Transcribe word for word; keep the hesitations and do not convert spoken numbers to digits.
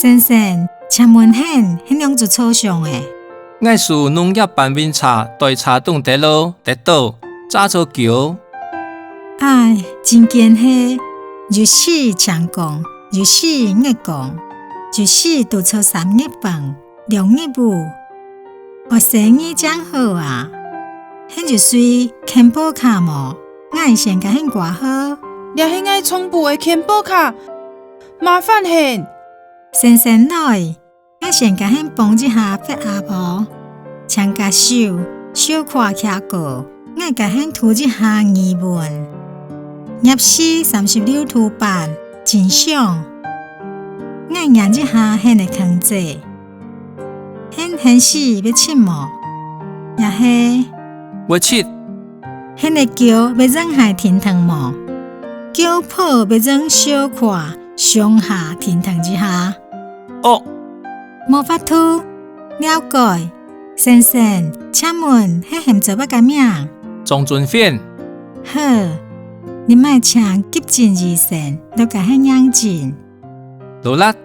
先生，請問你係仰子坐上个？𠊎坐農業搬運車，對車頂跌落，跌倒，炸著噭。唉，真經係，有時青光，有時月光，有時堵著三日風，兩日雨。 愛洗你正好啊！你有帶健保卡無？𠊎先共你掛號。這係𠊎丈夫个健保卡，麻煩你！先生來，𠊎先共你磅一下血壓哦。請摎手、手挎擎高，𠊎共你度一下耳溫。攝氏三十六度八，正常。𠊎驗一下你个體溫。 你現時會疾無？也係會疾。你个腳會用下停動無？腳步會用小可上下停動一下。哦，無法度。了解。先生，請問你喊做麼个名？張俊憲。好，你愛請急診醫生來共你驗診。勞力。